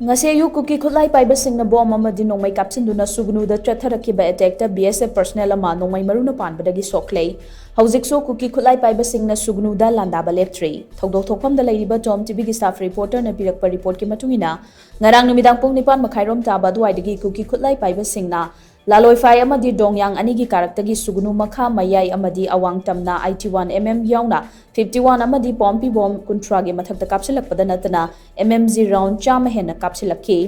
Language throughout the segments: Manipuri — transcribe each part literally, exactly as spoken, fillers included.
ꯉꯁꯤ ꯑꯌꯨꯛ ꯀꯨꯀꯤ ꯈꯨꯠꯂꯥꯏ ꯄꯥꯏꯕꯁꯤꯡꯅ ꯕꯣꯝ ꯑꯃꯗꯤ ꯅꯣꯡꯃꯩ ꯀꯥꯞꯁꯤꯟꯗꯨꯅ ꯁꯨꯒꯅꯨꯗ ꯆꯠꯊꯔꯛꯈꯤꯕ ꯑꯦꯇꯦꯛꯇ ꯕꯤ ꯑꯦꯁ ꯑꯦꯐ ꯄꯔꯁꯅꯦꯜ ꯑꯃ ꯅꯣꯡꯃꯩ ꯃꯔꯨꯅ ꯄꯥꯟꯕꯗꯒꯤ ꯁꯣꯛꯂꯦ꯫ ꯍꯧꯖꯤꯛꯁꯨ ꯀꯨꯀꯤ ꯈꯨꯠꯂꯥꯏ ꯄꯥꯏꯕꯁꯤꯡꯅ ꯁꯨꯒꯅꯨꯗ ꯂꯥꯟꯗꯥꯕ ꯂꯦꯞꯇ꯭ꯔꯤ꯫ ꯊꯧꯗꯣꯛ ꯊꯣꯛꯐꯝꯗ ꯂꯩꯔꯤꯕ ꯇꯣꯝ ꯇꯤꯚꯤꯒꯤ ꯁ꯭ꯇꯥꯐ ꯔꯤꯄꯣꯔꯇꯔꯅ ꯄꯤꯔꯛꯄ ꯔꯤꯄꯣꯔꯠꯀꯤ ꯃꯇꯨꯡ ꯏꯟꯅ, ꯉꯔꯥꯡ ꯅꯨꯃꯤꯗꯥꯡ ꯄꯨꯡ ꯅꯤꯄꯥꯟ ꯃꯈꯥꯏꯔꯣꯝ ꯇꯥꯕ ꯑꯗꯨꯋꯥꯏꯗꯒꯤ ꯀꯨꯀꯤ ꯈꯨꯠꯂꯥꯏ ꯄꯥꯏꯕꯁꯤꯡꯅ ꯂꯥꯂꯣꯏꯐꯥꯏ ꯑꯃꯗꯤ ꯗꯣꯡꯌꯥꯡ ꯑꯅꯤꯒꯤ ꯀꯥꯔꯛꯇꯒꯤ ꯁꯨꯒꯅꯨ ꯃꯈꯥ, ꯃꯌꯥꯏ ꯑꯃꯗꯤ ꯑꯋꯥꯡ ꯇꯝꯅ ꯑꯥꯏꯇꯤ ꯋꯥꯟ ꯑꯦꯝ ꯑꯦꯝ ꯌꯥꯎꯅ ꯐꯤꯐꯇꯤ ꯋꯥꯟ ꯑꯃꯗꯤ ꯄꯣꯝꯄꯤ ꯕꯣꯝ ꯀꯨꯟꯊ꯭ꯔꯥꯒꯤ ꯃꯊꯛꯇ ꯀꯥꯞꯁꯤꯜꯂꯛꯄꯗ ꯅꯠꯇꯅ ꯑꯦꯝ ꯑꯦꯝ ꯖꯤ ꯔꯥꯎꯟ ꯆꯥꯝꯃ ꯍꯦꯟꯅ ꯀꯥꯞꯁꯤꯜꯂꯛꯈꯤ꯫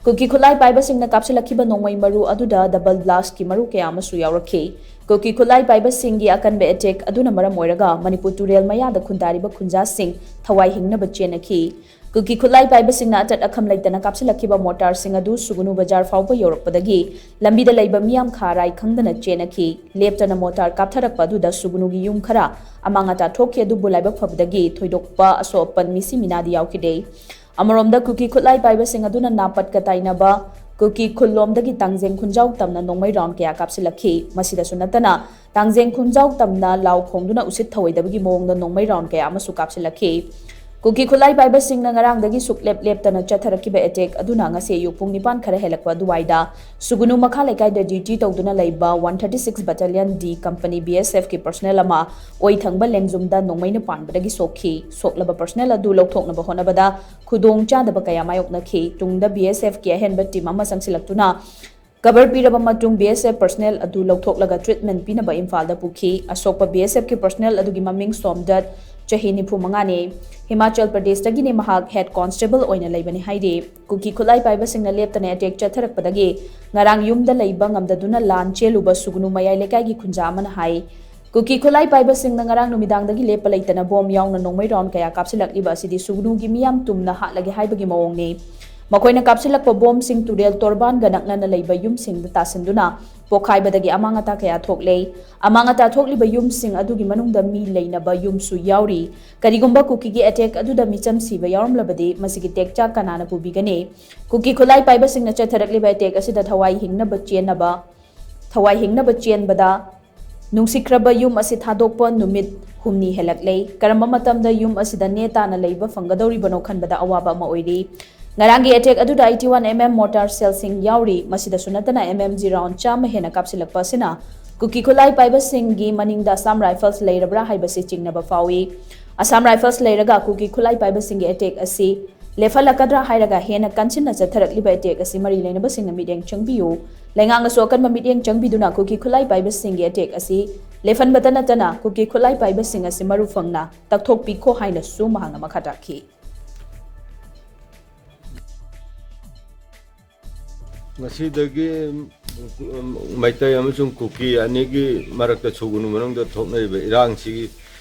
ꯀꯨꯀꯤ ꯈꯨꯠꯂꯥꯏ ꯄꯥꯏꯕꯁꯤꯡꯅ ꯀꯥꯞꯁꯤꯜꯂꯛꯈꯤꯕ ꯅꯣꯡꯃꯩ ꯃꯔꯨ ꯑꯗꯨꯗ ꯗꯕꯜ ꯕ꯭ꯂꯥꯁꯀꯤ ꯃꯔꯨ ꯀꯌꯥ ꯑꯃꯁꯨ ꯌꯥꯎꯔꯛꯈꯤ꯫ ꯀꯨꯀꯤ ꯈꯨꯠꯂꯥꯏ ꯄꯥꯏꯕꯁꯤꯡꯒꯤ ꯑꯀꯟꯕ ꯑꯦꯇꯦꯛ ꯑꯗꯨꯅ ꯃꯔꯝ ꯑꯣꯏꯔꯒ ꯃꯅꯤꯄꯨꯔ ꯇꯨꯔꯦꯜ ꯃꯌꯥꯗ ꯈꯨꯟꯗꯥꯔꯤꯕ ꯈꯨꯟꯖꯥꯁꯤꯡ ꯊꯋꯥꯏ ꯍꯤꯡꯅꯕ ꯆꯦꯟꯅꯈꯤ꯫ ꯀꯨꯀꯤ ꯈꯨꯠꯂꯥꯏ ꯄꯥꯏꯕꯁꯤꯡꯅ ꯑꯆꯠ ꯑꯈꯝ ꯂꯩꯇꯅ ꯀꯥꯞꯁꯤꯜꯂꯛꯈꯤꯕ ꯃꯣꯔꯇꯥꯔꯁꯤꯡ ꯑꯗꯨ ꯁꯨꯒꯅꯨ ꯕꯖꯥꯔ ꯐꯥꯎꯕ ꯌꯧꯔꯛꯄꯗꯒꯤ ꯂꯝꯕꯤꯗ ꯂꯩꯕ ꯃꯤꯌꯥꯝ ꯈꯥꯔꯥꯏ ꯈꯪꯗꯅ ꯆꯦꯟꯅꯈꯤ꯫ ꯂꯦꯞꯇꯅ ꯃꯣꯔꯇꯥꯔ ꯀꯥꯞꯊꯔꯛꯄ ꯑꯗꯨꯗ ꯁꯨꯒꯅꯨꯒꯤ ꯌꯨꯝ ꯈꯔ ꯑꯃꯥꯡ ꯑꯇꯥ ꯊꯣꯛꯈꯤ, ꯑꯗꯨꯕꯨ ꯂꯥꯏꯕꯛ ꯐꯕꯗꯒꯤ ꯊꯣꯏꯗꯣꯛꯄ ꯑꯁꯣꯛ ꯑꯄꯟ ꯃꯤꯁꯤ ꯃꯤꯅꯥꯗꯤ ꯌꯥꯎꯈꯤꯗꯦ꯫ ꯑꯃꯔꯣꯝꯗ ꯀꯨꯀꯤ ꯈꯨꯠꯂꯥꯏ ꯄꯥꯏꯕꯁꯤꯡ ꯑꯗꯨꯅ ꯅꯥꯄꯠꯀ ꯇꯥꯏꯅꯕ ꯀꯨꯀꯤ ꯈꯨꯜꯂꯣꯝꯗꯒꯤ ꯇꯥꯡꯖꯦꯡ ꯈꯨꯟꯖꯥꯎ ꯇꯝꯅ ꯅꯣꯡꯃꯩ ꯔꯥꯎꯟ ꯀꯌꯥ ꯀꯥꯞꯁꯤꯜꯂꯛꯈꯤ꯫ ꯃꯁꯤꯗꯁꯨ ꯅꯠꯇꯅ ꯇꯥꯡꯖꯦꯡ ꯈꯨꯟꯖꯥꯎ ꯇꯝꯅ ꯂꯥꯎ ꯈꯣꯡꯗꯨꯅ ꯎꯁꯤꯠ ꯊꯧꯑꯣꯏꯗꯕꯒꯤ ꯃꯑꯣꯡꯗ ꯅꯣꯡꯃꯩ ꯔꯥꯎꯟ ꯀꯌꯥ ꯑꯃꯁꯨ ꯀꯥꯞꯁꯤꯜꯂꯛꯈꯤ꯫ ꯀꯨꯀꯤ ꯈꯨꯠꯂꯥꯏ ꯄꯥꯏꯕꯁꯤꯡꯅ ꯉꯔꯥꯡꯗꯒꯤ ꯁꯨꯛꯂꯦꯞ ꯂꯦꯞꯇꯅ ꯆꯠꯊꯔꯛꯈꯤꯕ ꯑꯦꯇꯦꯛ ꯑꯗꯨꯅ ꯉꯁꯤ ꯑꯌꯨꯛ ꯄꯨꯡ ꯅꯤꯄꯥꯟ ꯈꯔ ꯍꯦꯜꯂꯛꯄ ꯑꯗꯨꯋꯥꯏꯗ ꯁꯨꯒꯨꯅꯨ ꯃꯈꯥ ꯂꯩꯀꯥꯏꯗ ꯗ꯭ꯌꯨꯇꯤ ꯇꯧꯗꯨꯅ ꯂꯩꯕ ꯋꯥꯟ ꯊꯥꯔꯇꯤ ꯁꯤꯛꯁ ꯕꯦꯇꯥꯂꯤꯌꯟ ꯗꯤ ꯀꯝꯄꯅꯤ ꯕꯤ ꯑꯦꯁ ꯑꯦꯐꯀꯤ ꯄꯔꯁꯅꯦꯜ ꯑꯃ ꯑꯣꯏ ꯊꯪꯕ ꯂꯦꯡꯖꯨꯝꯗ ꯅꯣꯡꯃꯩꯅ ꯄꯥꯟꯕꯗꯒꯤ ꯁꯣꯛꯈꯤ꯫ ꯁꯣꯛꯂꯕ ꯄꯔꯁꯅꯦꯜ ꯑꯗꯨ ꯂꯧꯊꯣꯛꯅꯕ ꯍꯣꯠꯅꯕꯗ ꯈꯨꯗꯣꯡ ꯆꯥꯗꯕ ꯀꯌꯥ ꯃꯥꯌꯣꯛꯅꯈꯤ꯫ ꯇꯨꯡꯗ ꯕꯤ ꯑꯦꯁ ꯑꯦꯐꯀꯤ ꯑꯍꯦꯟꯕ ꯇꯤꯝ ꯑꯃ ꯆꯪꯁꯤꯜꯂꯛꯇꯨꯅ ꯀꯚꯔ ꯄꯤꯔꯕ ꯃꯇꯨꯡ ꯕꯤ ꯑꯦꯁ ꯑꯦꯐ ꯄꯔꯁꯅꯦꯜ ꯑꯗꯨ ꯂꯧꯊꯣꯛꯂꯒ ꯇ꯭ꯔꯤꯠꯃꯦꯟ ꯄꯤꯅꯕ ꯏꯝꯐꯥꯜꯗ ꯄꯨꯈꯤ꯫ ꯑꯁꯣꯛꯄ ꯕꯤ ꯑꯦꯁ ꯑꯦꯐꯀꯤ ꯄꯔꯁꯅꯦꯜ ꯑꯗꯨꯒꯤ ꯃꯃꯤꯡ ꯁꯣꯝꯗꯠ, ꯆꯍꯤ ꯅꯤꯐꯨ ꯃꯉꯥꯅꯤ꯫ ꯍꯤꯃꯥꯆꯜ ꯄ꯭ꯔꯗꯦꯁꯇꯒꯤꯅꯤ꯫ ꯃꯍꯥꯛ ꯍꯦꯗ ꯀꯣꯟꯁꯇꯦꯕꯜ ꯑꯣꯏꯅ ꯂꯩꯕꯅꯤ ꯍꯥꯏꯔꯤ꯫ ꯀꯨꯀꯤ ꯈꯨꯠꯂꯥꯏ ꯄꯥꯏꯕꯁꯤꯡꯅ ꯂꯦꯞꯇꯅ ꯑꯦꯇꯦꯛ ꯆꯠꯊꯔꯛꯄꯗꯒꯤ ꯉꯔꯥꯡ ꯌꯨꯝꯗ ꯂꯩꯕ ꯉꯝꯗꯗꯨꯅ ꯂꯥꯟ ꯆꯦꯜꯂꯨꯕ ꯁꯨꯒꯨꯅꯨ ꯃꯌꯥꯏ ꯂꯩꯀꯥꯏꯒꯤ ꯈꯨꯟꯖꯥ ꯑꯃꯅ ꯍꯥꯏ꯫ ꯀꯨꯀꯤ ꯈꯨꯠꯂꯥꯏ ꯄꯥꯏꯕꯁꯤꯡꯅ ꯉꯔꯥꯡ ꯅꯨꯃꯤꯗꯥꯡꯗꯒꯤ ꯂꯦꯞꯄ ꯂꯩꯇꯅ ꯕꯣꯝ ꯌꯥꯎꯅ ꯅꯣꯡꯃꯩ ꯔꯥꯎꯟ ꯀꯌꯥ ꯀꯥꯞꯁꯤꯜꯂꯛꯂꯤꯕ ꯑꯁꯤꯗꯤ ꯁꯨꯒꯅꯨꯒꯤ ꯃꯤꯌꯥꯝ ꯇꯨꯝꯅ ꯍꯥꯠꯂꯒꯦ ꯍꯥꯏꯕꯒꯤ ꯃꯑꯣꯡꯅꯤ꯫ ꯃꯈꯣꯏꯅ ꯀꯥꯞꯁꯤꯜꯂꯛꯄ ꯕꯣꯝꯁꯤꯡ ꯇꯨꯔꯦꯜ ꯇꯣꯔꯕꯥꯟꯒ ꯅꯛꯅꯅ ꯂꯩꯕ ꯌꯨꯝꯁꯤꯡꯗ ꯇꯥꯁꯤꯟꯗꯨꯅ ꯄꯣꯈꯥꯏꯕꯗꯒꯤ ꯑꯃꯥꯡ ꯑꯇꯥ ꯀꯌꯥ ꯊꯣꯛꯂꯦ꯫ ꯑꯃꯥꯡ ꯑꯇꯥ ꯊꯣꯛꯂꯤꯕ ꯌꯨꯝꯁꯤꯡ ꯑꯗꯨꯒꯤ ꯃꯅꯨꯡꯗ ꯃꯤ ꯂꯩꯅꯕ ꯌꯨꯝꯁꯨ ꯌꯥꯎꯔꯤ꯫ ꯀꯔꯤꯒꯨꯝꯕ ꯀꯨꯀꯤꯒꯤ ꯑꯦꯇꯦꯛ ꯑꯗꯨꯗ ꯃꯤꯆꯝ ꯁꯤꯕ ꯌꯥꯎꯔꯝꯂꯕꯗꯤ ꯃꯁꯤꯒꯤ ꯇꯦꯛꯆꯥꯛ ꯀꯅꯥꯅ ꯄꯨꯕꯤꯒꯅꯤ? ꯀꯨꯀꯤ ꯈꯨꯠꯂꯥꯏ ꯄꯥꯏꯕꯁꯤꯡꯅ ꯆꯠꯊꯔꯛꯂꯤꯕ ꯑꯦꯇꯦꯛ ꯑꯁꯤꯗ ꯊꯋꯥꯏ ꯍꯤꯡꯅꯕ ꯆꯦꯟꯅꯕ, ꯊꯋꯥꯏ ꯍꯤꯡꯅꯕ ꯆꯦꯟꯕꯗ ꯅꯨꯡꯁꯤꯈ꯭ꯔꯕ ꯌꯨꯝ ꯑꯁꯤ ꯊꯥꯗꯣꯛꯄ ꯅꯨꯃꯤꯠ ꯍꯨꯝꯅꯤ ꯍꯦꯜꯂꯛꯂꯦ꯫ ꯀꯔꯝꯕ ꯃꯇꯝꯗ ꯌꯨꯝ ꯑꯁꯤꯗ ꯅꯦ ꯇꯥꯅ ꯂꯩꯕ ꯐꯪꯒꯗꯧꯔꯤꯕꯅꯣ ꯈꯟꯕꯗ ꯑꯋꯥꯕ ꯑꯃ ꯑꯣꯏꯔꯤ꯫ ꯉꯔꯥꯡꯒꯤ ꯑꯦꯇꯦꯛ ꯑꯗꯨꯗ eighty one M M mortar shellꯁꯤꯡ ꯌꯥꯎꯔꯤ꯫ ꯃꯁꯤꯗꯁꯨ ꯅꯠꯇꯅ M M G round ꯆꯥꯝꯃ ꯍꯦꯟꯅ ꯀꯥꯞꯁꯤꯜꯂꯛꯄ ꯑꯁꯤꯅ ꯀꯨꯀꯤ ꯈꯨꯠꯂꯥꯏ ꯄꯥꯏꯕꯁꯤꯡꯒꯤ ꯃꯅꯤꯡꯗ Assam Rifles ꯂꯩꯔꯕ꯭ꯔꯥ ꯍꯥꯏꯕꯁꯤ ꯆꯤꯡꯅꯕ ꯐꯥꯎꯏ꯫ Assam Rifles ꯂꯩꯔꯒ ꯀꯨꯀꯤ ꯈꯨꯠꯂꯥꯏ ꯄꯥꯏꯕꯁꯤꯡꯒꯤ ꯑꯦꯇꯦꯛ ꯑꯁꯤ ꯂꯦꯞꯍꯜꯂꯛꯀꯗ꯭ꯔꯥ ꯍꯥꯏꯔꯒ ꯍꯦꯟꯅ ꯀꯟꯁꯤꯟꯅ ꯆꯠꯊꯔꯛꯂꯤꯕ ꯑꯦꯇꯦꯛ ꯑꯁꯤ ꯃꯔꯤ ꯂꯩꯅꯕꯁꯤꯡꯅ ꯃꯤꯠꯌꯦꯡ ꯆꯪꯕꯤꯌꯨ꯫ ꯂꯩꯉꯥꯛꯅꯁꯨ ꯑꯀꯟꯕ ꯃꯤꯠꯌꯦꯡ ꯆꯪꯕꯤꯗꯨꯅ ꯀꯨꯀꯤ ꯈꯨꯠꯂꯥꯏ ꯄꯥꯏꯕꯁꯤꯡꯒꯤ ꯑꯦꯇꯦꯛ ꯑꯁꯤ ꯂꯦꯞꯍꯟꯕꯇ ꯅꯠꯇꯅ ꯀꯨꯀꯤ ꯈꯨꯠꯂꯥꯏ ꯄꯥꯏꯕꯁꯤꯡ ꯑꯁꯤ ꯃꯔꯨ ꯐꯪꯅ ꯇꯛꯊꯣꯛꯄꯤꯈꯣ ꯍꯥꯏꯅꯁꯨ ꯃꯍꯥꯛꯅ ꯃꯈꯥ ꯇꯥꯈꯤ꯫ ꯉꯁꯤꯗꯒꯤ, ꯎꯝ, ꯃꯩꯇꯩ ꯑꯃꯁꯨꯡ ꯀꯨꯀꯤ ꯑꯅꯤꯒꯤ ꯃꯔꯛꯇ ꯁꯨꯒꯨꯅꯨ ꯃꯅꯨꯡꯗ ꯊꯣꯛꯅꯔꯤꯕ ꯏꯔꯥꯡꯁꯤꯒꯤ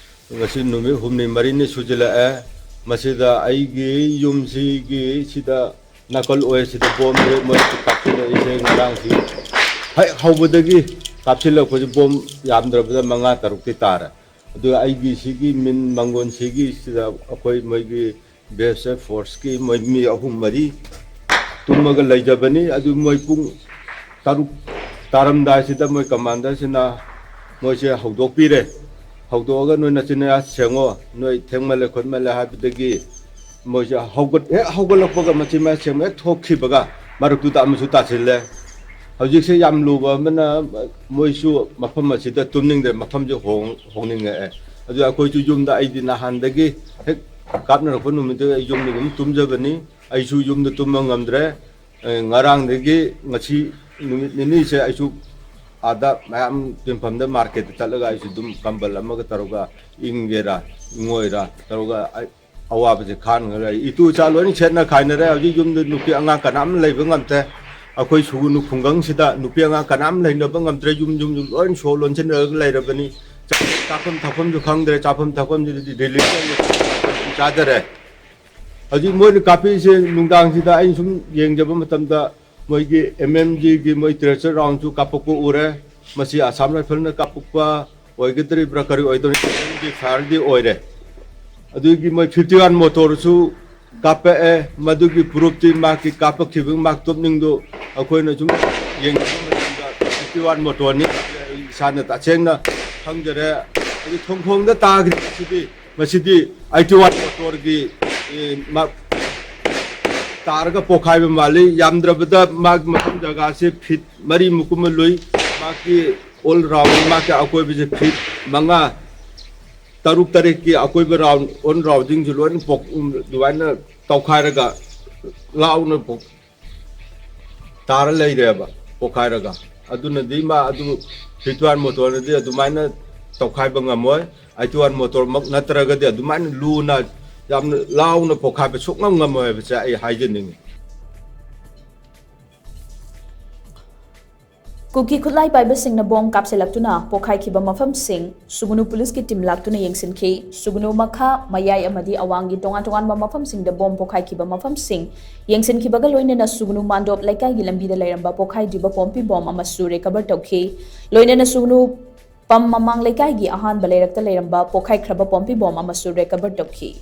ꯉꯁꯤ ꯅꯨꯃꯤꯠ ꯍꯨꯝꯅꯤ ꯃꯔꯤꯅꯤ ꯁꯨꯖꯤꯜꯂꯛꯑꯦ꯫ ꯃꯁꯤꯗ ꯑꯩꯒꯤ ꯌꯨꯝꯁꯤꯒꯤ ꯁꯤꯗ ꯅꯥꯀꯜ ꯑꯣꯏꯁꯤꯗ ꯕꯣꯝꯁꯦ ꯃꯣꯏ ꯀꯥꯞꯁꯤꯜꯂꯛꯏꯁꯦ ꯉꯔꯥꯡꯁꯤ ꯍꯦꯛ ꯍꯧꯕꯗꯒꯤ ꯀꯥꯞꯁꯤꯜꯂꯛꯄꯁꯦ ꯕꯣꯝ ꯌꯥꯝꯗ꯭ꯔꯕꯗ ꯃꯉꯥ ꯇꯔꯨꯛꯇꯤ ꯇꯥꯔꯦ꯫ ꯑꯗꯨꯒ ꯑꯩꯒꯤ ꯁꯤꯒꯤ ꯃꯤꯟ ꯃꯪꯒꯣꯟꯁꯤꯒꯤ ꯁꯤꯗ ꯑꯩꯈꯣꯏ ꯃꯣꯏꯒꯤ B S F forceꯀꯤ ꯃꯣꯏ ꯃꯤ ꯑꯍꯨꯝ ꯃꯔꯤ ꯇꯨꯝꯃꯒ ꯂꯩꯖꯕꯅꯤ꯫ ꯑꯗꯨ ꯃꯣꯏ ꯄꯨꯡ ꯇꯔꯨꯛ ꯇꯥꯔꯝꯗꯥꯏꯁꯤꯗ ꯃꯣꯏ commanderꯁꯤꯅ ꯃꯣꯏꯁꯦ ꯍꯧꯗꯣꯛꯄꯤꯔꯦ꯫ ꯍꯧꯗꯣꯛꯑꯒ "ꯅꯣꯏ ꯅꯆꯤꯟ ꯅꯌꯥ ꯁꯦꯡꯉꯣ, ꯅꯣꯏ ꯊꯦꯡꯃꯜꯂꯦ ꯈꯣꯠꯃꯜꯂꯦ" ꯍꯥꯏꯕꯗꯒꯤ ꯃꯣꯏꯁꯦ ꯍꯧꯒꯠ-, ꯍꯦꯛ ꯍꯧꯒꯠꯂꯛꯄꯒ ꯃꯆꯤꯟ ꯃꯌꯥ ꯁꯦꯡꯕ ꯍꯦꯛ ꯊꯣꯛꯈꯤꯕꯒ ꯃꯔꯛꯇꯨꯗ ꯑꯃꯁꯨ ꯇꯥꯁꯤꯜꯂꯦ꯫ ꯍꯧꯖꯤꯛꯁꯦ ꯌꯥꯝ ꯂꯨꯕ ꯑꯃꯅ, ꯃꯣꯏꯁꯨ ꯃꯐꯝ ꯑꯁꯤꯗ ꯇꯨꯝꯅꯤꯡꯗ꯭ꯔꯦ, ꯃꯐꯝꯁꯦ ꯍꯣꯡ-, ꯍꯣꯡꯅꯤꯡꯉꯛꯑꯦ꯫ ꯑꯗꯨ ꯑꯩꯈꯣꯏꯁꯨ ꯌꯨꯝꯗ, ꯑꯩꯗꯤ ꯅꯍꯥꯟꯗꯒꯤ ꯍꯦꯛ ꯀꯥꯞꯅꯔꯛꯄ ꯅꯨꯃꯤꯠꯇꯨ ꯑꯩ ꯌꯨꯝꯗ ꯑꯗꯨꯝ ꯇꯨꯝꯖꯕꯅꯤ꯫ ꯑꯩꯁꯨ ꯌꯨꯝꯗ ꯇꯨꯝꯕ ꯉꯝꯗ꯭ꯔꯦ꯫ ꯑꯦ, ꯉꯔꯥꯡꯗꯒꯤ ꯉꯁꯤ ꯅꯨꯃꯤꯠ ꯅꯤꯅꯤꯁꯦ ꯑꯩꯁꯨ ꯑꯥꯗ ꯃꯌꯥꯝ ꯇꯤꯟꯐꯝꯗ marketꯇ ꯆꯠꯂꯒ ꯑꯩꯁꯨ ꯑꯗꯨꯝ ꯀꯝꯕꯜ ꯑꯃꯒ ꯇꯧꯔꯒ ꯏꯪꯒꯦꯔꯥ ꯏꯪꯉꯣꯏꯔꯥ ꯇꯧꯔꯒ ꯑꯩ ꯑꯋꯥꯕꯁꯦ ꯈꯥꯡꯉꯒ ꯂꯩ꯫ ꯏꯇꯨ ꯏꯆꯥ ꯂꯣꯏꯅ ꯁꯦꯠꯅ ꯈꯥꯏꯅꯔꯦ꯫ ꯍꯧꯖꯤꯛ ꯌꯨꯝꯗ ꯅꯨꯄꯤ ꯑꯉꯥꯡ ꯀꯅꯥꯝ ꯂꯩꯕ ꯉꯝꯗꯦ꯫ ꯑꯩꯈꯣꯏ ꯁꯨꯒꯨꯅꯨ ꯈꯨꯡꯒꯪꯁꯤꯗ ꯅꯨꯄꯤ ꯑꯉꯥꯡ ꯀꯅꯥꯝ ꯂꯩꯅꯕ ꯉꯝꯗ꯭ꯔꯦ꯫ ꯌꯨꯝ ꯌꯨꯝ ꯌꯨꯝ ꯂꯣꯏ ꯁꯣ ꯂꯣꯟꯁꯤꯟꯅꯔꯒ ꯂꯩꯔꯕꯅꯤ꯫ ꯆꯥꯐꯝ ꯊꯛꯐꯝꯁꯨ ꯈꯪꯗ꯭ꯔꯦ꯫ ꯆꯥꯐꯝ ꯊꯛꯐꯝꯁꯤꯗꯤ relief camp ꯆꯥꯗꯔꯦ꯫ ꯍꯧꯖꯤꯛ ꯃꯣꯏꯅ ꯀꯥꯞꯄꯤꯁꯦ ꯅꯨꯡꯗꯥꯡꯁꯤꯗ ꯑꯩꯅ ꯁꯨꯝ ꯌꯦꯡꯖꯕ ꯃꯇꯝꯗ ꯃꯣꯏꯒꯤ M M Gꯒꯤ ꯃꯣꯏ trencher roundꯁꯨ ꯀꯥꯞꯄꯛꯄ ꯎꯔꯦ꯫ ꯃꯁꯤ Assam Rifleꯅ ꯀꯥꯞꯄꯛꯄ ꯑꯣꯏꯒꯗ꯭ꯔꯤꯕ꯭ꯔꯥ ꯀꯔꯤ ꯑꯣꯏꯗꯣꯏꯅꯣ? M M G fireꯗꯤ ꯑꯣꯏꯔꯦ꯫ ꯑꯗꯨꯒꯤ ꯃꯣꯏ fifty one mortarꯁꯨ ꯀꯥꯞꯄꯛꯑꯦ꯫ ꯃꯗꯨꯒꯤ proofꯇꯤ ꯃꯍꯥꯛꯀꯤ ꯀꯥꯞꯄꯛꯈꯤꯕ ꯃꯍꯥꯛ ꯇꯣꯞꯅꯤꯡꯗꯣ ꯑꯩꯈꯣꯏꯅ ꯁꯨꯝ ꯌꯦꯡꯕ ꯃꯇꯝꯗ fifty one mortarꯅꯤ꯫ ꯑꯩ ꯏꯁꯥꯅ ꯇꯁꯦꯡꯅ ꯈꯪꯖꯔꯦ꯫ ꯑꯗꯨ ꯊꯣꯡꯈꯣꯡꯗ ꯇꯥꯈ꯭ꯔꯤꯕꯁꯤꯗꯤ ꯃꯁꯤꯗꯤ eighty one mortarꯒꯤ, ꯑꯦ, ꯃꯥ-, ꯇꯥꯔꯒ ꯄꯣꯛꯈꯥꯏꯕ ꯃꯥꯜꯂꯤ꯫ ꯌꯥꯝꯗ꯭ꯔꯕꯗ ꯃꯥꯒꯤ ꯃꯐꯝ ꯖꯒꯥꯁꯦ ꯐꯤꯠ ꯃꯔꯤꯃꯨꯛ ꯀꯨꯝꯕ ꯂꯨꯏ꯫ ꯃꯥꯒꯤ ꯑꯣꯜ ꯔꯥꯎꯟ, ꯃꯥꯒꯤ ꯑꯀꯣꯏꯕꯁꯦ ꯐꯤꯠ ꯃꯉꯥ, ꯇꯔꯨꯛ ꯇꯔꯦꯠꯀꯤ ꯑꯀꯣꯏꯕ ꯔꯥꯎꯟ, ꯑꯣꯟ ꯔꯥꯎꯟꯁꯤꯡꯁꯨ ꯂꯣꯏꯅ ꯄꯣꯛ-, ꯑꯗꯨꯃꯥꯏꯅ ꯇꯧꯈꯥꯏꯔꯒ ꯂꯥꯎꯅ ꯄꯣꯛ-, ꯇꯥꯔ ꯂꯩꯔꯦꯕ ꯄꯣꯛꯈꯥꯏꯔꯒ꯫ ꯑꯗꯨꯅꯗꯤ ꯃꯥ ꯑꯗꯨ ꯐꯤꯠ ꯋꯥꯟ ꯃꯣꯇꯣꯔꯅꯗꯤ ꯑꯗꯨꯃꯥꯏꯅ ꯇꯧꯈꯥꯏꯕ ꯉꯝꯃꯣꯏ꯫ ꯑꯩꯠꯇꯤ ꯋꯥꯟ ꯃꯣꯇꯣꯔꯃꯛ ꯅꯠꯇ꯭ꯔꯒꯗꯤ ꯑꯗꯨꯃꯥꯏꯅ ꯂꯨꯅ, ꯌꯥꯝꯅ ꯂꯥꯎꯅ ꯄꯣꯛꯈꯥꯏꯕ ꯁꯨꯡꯉꯝ ꯉꯝꯃꯣꯏ ꯍꯥꯏꯕꯁꯦ ꯑꯩ ꯍꯥꯏꯖꯅꯤꯡꯉꯤ꯫ ꯀꯨꯀꯤ ꯈꯨꯠꯂꯥꯏ ꯄꯥꯏꯕꯁꯤꯡꯅ ꯕꯣꯝ ꯀꯥꯞꯁꯤꯜꯂꯛꯇꯨꯅ ꯄꯣꯈꯥꯏꯈꯤꯕ ꯃꯐꯝꯁꯤꯡ ꯁꯨꯒꯨꯅꯨ ꯄꯨꯂꯤꯁꯀꯤ ꯇꯤꯝ ꯂꯥꯛꯇꯨꯅ ꯌꯦꯡꯁꯤꯟꯈꯤ꯫ ꯁꯨꯒꯨꯅꯨ ꯃꯈꯥ, ꯃꯌꯥꯏ ꯑꯃꯗꯤ ꯑꯋꯥꯡꯒꯤ ꯇꯣꯉꯥꯟ ꯇꯣꯉꯥꯟꯕ ꯃꯐꯝꯁꯤꯡꯗ ꯕꯣꯝ ꯄꯣꯈꯥꯏꯈꯤꯕ ꯃꯐꯝꯁꯤꯡ ꯌꯦꯡꯁꯤꯟꯈꯤꯕꯒ ꯂꯣꯏꯅꯅ ꯁꯨꯒꯨꯅꯨ ꯃꯥꯟꯗꯣꯞ ꯂꯩꯀꯥꯏꯒꯤ ꯂꯝꯕꯤꯗ ꯂꯩꯔꯝꯕ ꯄꯣꯈꯥꯏꯗ꯭ꯔꯤꯕ ꯄꯣꯝꯄꯤ ꯕꯣꯝ ꯑꯃꯁꯨ ꯔꯤꯀꯚꯔ ꯇꯧꯈꯤ꯫ ꯂꯣꯏꯅꯅ ꯁꯨꯒꯨꯅꯨ ꯄꯝ ꯃꯃꯥꯡ ꯂꯩꯀꯥꯏꯒꯤ ꯑꯍꯥꯟꯕ ꯂꯩꯔꯛꯇ ꯂꯩꯔꯝꯕ ꯄꯣꯈꯥꯏꯈ꯭ꯔꯕ ꯄꯣꯝꯄꯤ ꯕꯣꯝ ꯑꯃꯁꯨ ꯔꯤꯀꯚꯔ ꯇꯧꯈꯤ꯫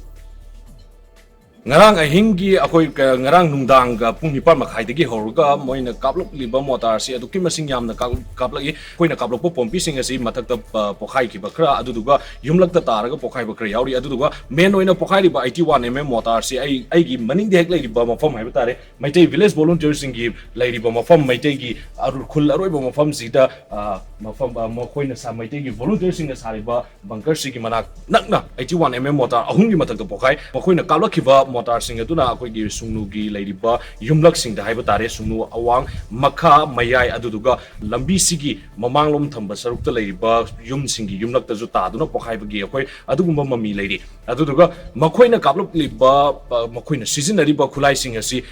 ꯉꯔꯥꯡ ꯑꯍꯤꯡꯒꯤ ꯑꯩꯈꯣꯏ ꯀ-, ꯉꯔꯥꯡ ꯅꯨꯡꯗꯥꯡꯒ ꯄꯨꯡ ꯅꯤꯄꯥꯟ ꯃꯈꯥꯏꯗꯒꯤ ꯍꯧꯔꯒ ꯃꯣꯏꯅ ꯀꯥꯞꯂꯛꯂꯤꯕ ꯃꯣꯇꯥꯔꯁꯤ ꯑꯗꯨꯛꯀꯤ ꯃꯁꯤꯡ ꯌꯥꯝꯅ ꯀꯥꯞ-, ꯀꯥꯞꯂꯛꯏ꯫ ꯑꯩꯈꯣꯏꯅ ꯀꯥꯞꯂꯛꯄ ꯄꯣꯝꯄꯤꯁꯤꯡ ꯑꯁꯤ ꯃꯊꯛꯇ, ꯑ, ꯄꯣꯈꯥꯏꯈꯤꯕ ꯈꯔ, ꯑꯗꯨꯗꯨꯒ ꯌꯨꯝꯂꯛꯇ ꯇꯥꯔꯒ ꯄꯣꯈꯥꯏꯕ ꯈꯔ ꯌꯥꯎꯔꯤ꯫ ꯑꯗꯨꯗꯨꯒ ꯃꯦꯟ ꯑꯣꯏꯅ ꯄꯣꯈꯥꯏꯔꯤꯕ eighty one mm ꯃꯣꯇꯥꯔꯁꯤ ꯑꯩ, ꯑꯩꯒꯤ ꯃꯅꯤꯡꯗ ꯍꯦꯛ ꯂꯩꯔꯤꯕ ꯃꯐꯝ ꯍꯥꯏꯕ ꯇꯥꯔꯦ, ꯃꯩꯇꯩ ꯚꯤꯂꯦꯖ ꯚꯣꯂꯨꯟꯇꯤꯌꯔꯁꯤꯡꯒꯤ ꯂꯩꯔꯤꯕ ꯃꯐꯝ, ꯃꯩꯇꯩꯒꯤ ꯑꯔꯨ-, ꯈꯨꯜ ꯑꯔꯣꯏꯕ ꯃꯐꯝꯁꯤꯗ, ꯑ, ꯃꯐꯝ, ꯑ, ꯃꯈꯣꯏꯅ ꯁꯥ-, ꯃꯩꯇꯩꯒꯤ ꯚꯣꯂꯨꯟꯇꯤꯌꯔꯁꯤꯡꯅ ꯁꯥꯔꯤꯕ ꯕꯪꯀꯔꯁꯤꯒꯤ ꯃꯅꯥꯛ ꯅꯛꯅ eighty one mm ꯃꯣꯇꯥꯔ ꯑꯍꯨꯝꯒꯤ ꯃꯊꯛꯇ ꯄꯣꯈꯥꯏ꯫ ꯃꯈꯣꯏꯅ ꯀꯥꯞꯂꯛꯈꯤꯕ ꯃꯣꯇꯥꯔꯁꯤꯡ ꯑꯗꯨꯅ ꯑꯩꯈꯣꯏꯒꯤ ꯁꯨꯡꯅꯨꯒꯤ ꯂꯩꯔꯤꯕ ꯌꯨꯝꯂꯛꯁꯤꯡꯗ ꯍꯥꯏꯕ ꯇꯥꯔꯦ, ꯁꯨꯡꯅꯨ ꯑꯋꯥꯡ, ꯃꯈꯥ, ꯃꯌꯥꯏ, ꯑꯗꯨꯗꯨꯒ ꯂꯝꯕꯤꯁꯤꯒꯤ ꯃꯃꯥꯡꯂꯣꯝ ꯊꯝꯕ ꯁꯔꯨꯛꯇ ꯂꯩꯔꯤꯕ ꯌꯨꯝꯁꯤꯡꯒꯤ ꯌꯨꯝꯂꯛꯇꯁꯨ ꯇꯥꯗꯨꯅ ꯄꯣꯈꯥꯏꯕꯒꯤ ꯑꯩꯈꯣꯏ ꯑꯗꯨꯒꯨꯝꯕ ꯃꯃꯤ ꯂꯩꯔꯤ꯫ ꯑꯗꯨꯗꯨꯒ ꯃꯈꯣꯏꯅ ꯀꯥꯞꯂꯛꯂꯤꯕ, ꯑ, ꯃꯈꯣꯏꯅ ꯁꯤꯖꯤꯟꯅꯔꯤꯕ ꯈꯨꯠꯂꯥꯏꯁꯤꯡ ꯑꯁꯤ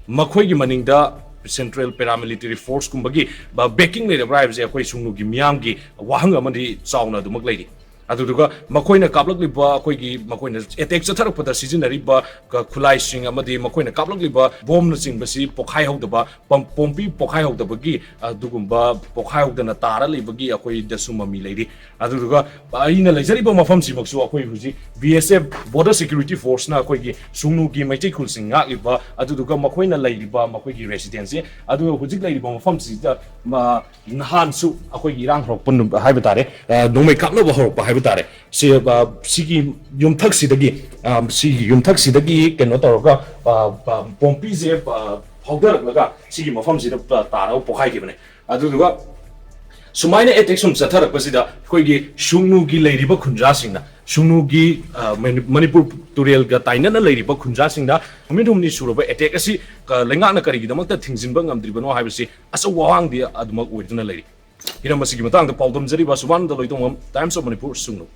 ꯃꯈꯣꯏꯒꯤ ꯃꯅꯤꯡꯗ ꯁꯦꯟꯇ꯭ꯔꯦꯜ ꯄꯦꯔꯥꯃꯤꯂꯤꯇꯔꯤ ꯐꯣꯔꯁꯀꯨꯝꯕꯒꯤ, ꯑ, ꯕꯦꯀꯤꯡ ꯂꯩꯔꯕ꯭ꯔꯥ ꯍꯥꯏꯕꯁꯦ ꯑꯩꯈꯣꯏ ꯁꯨꯡꯅꯨꯒꯤ ꯃꯤꯌꯥꯝꯒꯤ ꯋꯥꯍꯪ ꯑꯃꯗꯤ ꯆꯥꯎꯅ ꯑꯗꯨꯃꯛ ꯂꯩꯔꯤ꯫ ꯑꯗꯨꯗꯨꯒ ꯃꯈꯣꯏꯅ ꯀꯥꯞꯂꯛꯂꯤꯕ, ꯑꯩꯈꯣꯏꯒꯤ ꯃꯈꯣꯏꯅ ꯑꯦꯇꯦꯛ ꯆꯠꯊꯔꯛꯄꯗ ꯁꯤꯖꯤꯟꯅꯔꯤꯕ ꯈꯨꯠꯂꯥꯏꯁꯤꯡ ꯑꯃꯗꯤ ꯃꯈꯣꯏꯅ ꯀꯥꯞꯂꯛꯂꯤꯕ ꯕꯣꯝꯅꯆꯤꯡꯕꯁꯤ ꯄꯣꯈꯥꯏꯍꯧꯗꯕ, ꯄꯝ-, ꯄꯣꯝꯕꯤ ꯄꯣꯈꯥꯏꯍꯧꯗꯕꯒꯤ ꯑꯗꯨꯒꯨꯝꯕ ꯄꯣꯈꯥꯏꯍꯧꯗꯅ ꯇꯥꯔ ꯂꯩꯕꯒꯤ ꯑꯩꯈꯣꯏꯗꯁꯨ ꯃꯃꯤ ꯂꯩꯔꯤ꯫ ꯑꯗꯨꯗꯨꯒ ꯑꯩꯅ ꯂꯩꯖꯔꯤꯕ ꯃꯐꯝꯁꯤꯃꯛꯁꯨ ꯑꯩꯈꯣꯏ ꯍꯧꯖꯤꯛ B S F Border Security Forceꯅ ꯑꯩꯈꯣꯏꯒꯤ ꯁꯨꯡꯅꯨꯒꯤ ꯃꯩꯇꯩ ꯈꯨꯜꯁꯤꯡ ꯉꯥꯛꯂꯤꯕ, ꯑꯗꯨꯗꯨꯒ ꯃꯈꯣꯏꯅ ꯂꯩꯔꯤꯕ ꯃꯈꯣꯏꯒꯤ residence, ꯑꯗꯨꯒ ꯍꯧꯖꯤꯛ ꯂꯩꯔꯤꯕ ꯃꯐꯝꯁꯤꯗ, ꯃ-, ꯅꯍꯥꯟꯁꯨ ꯑꯩꯈꯣꯏꯒꯤ ꯏꯔꯥꯡ ꯍꯧꯔꯛꯄ ꯅꯨ-, ꯍꯥꯏꯕ ꯇꯥꯔꯦ, ꯑ, ꯅꯣꯡꯃꯩ ꯀꯥꯞꯅꯕ ꯍꯧꯔꯛꯄ ꯍꯥꯏꯕ ꯇꯥꯔꯦ꯫ ꯁꯤ, ꯑ, ꯁꯤꯒꯤ ꯌꯨꯝꯊꯛꯁꯤꯗꯒꯤ, ꯑ, ꯁꯤꯒꯤ ꯌꯨꯝꯊꯛꯁꯤꯗꯒꯤ ꯀꯩꯅꯣ ꯇꯧꯔꯒ, ꯑ, ꯑ, ꯄꯣꯝꯄꯤꯁꯦ, ꯑ, ꯐꯥꯎꯊꯔꯛꯂꯒ ꯁꯤꯒꯤ ꯃꯐꯝꯁꯤꯗ, ꯑ, ꯇꯥꯔꯒ ꯄꯣꯛꯈꯥꯏꯈꯤꯕꯅꯦ꯫ ꯑꯗꯨꯗꯨꯒ ꯁꯨꯃꯥꯏꯅ ꯑꯦꯇꯦꯛ ꯁꯨꯝ ꯆꯠꯊꯔꯛꯄꯁꯤꯗ ꯑꯩꯈꯣꯏꯒꯤ ꯁꯨꯡꯅꯨꯒꯤ ꯂꯩꯔꯤꯕ ꯈꯨꯟꯖꯥꯁꯤꯡꯅ, ꯁꯨꯡꯅꯨꯒꯤ, ꯑ, ꯃꯅꯤ-, ꯃꯅꯤꯄꯨꯔ ꯇꯨꯔꯦꯜꯒ ꯇꯥꯏꯅꯅ ꯂꯩꯔꯤꯕ ꯈꯨꯟꯖꯥꯁꯤꯡꯅ ꯅꯨꯃꯤꯠ ꯍꯨꯝꯅꯤ ꯁꯨꯔꯕ ꯑꯦꯇꯦꯛ ꯑꯁꯤ, ꯑ, ꯂꯩꯉꯥꯛꯅ ꯀꯔꯤꯒꯤꯗꯃꯛꯇ ꯊꯤꯡꯖꯤꯟꯕ ꯉꯝꯗ꯭ꯔꯤꯕꯅꯣ ꯍꯥꯏꯕꯁꯤ ꯑꯆꯧꯕ ꯑꯋꯥꯡꯗꯤ ꯑꯗꯨꯃꯛ ꯑꯣꯏꯗꯨꯅ ꯂꯩꯔꯤ꯫ ꯍꯤꯔꯝ ꯑꯁꯤꯒꯤ ꯃꯇꯥꯡꯗ ꯄꯥꯎꯗꯝꯖꯔꯤꯕ ꯁꯨꯕꯥꯅꯟꯗ ꯂꯣꯏꯇꯣꯡꯕꯝ, Times of Manipur, ꯁꯨꯡꯅꯨ꯫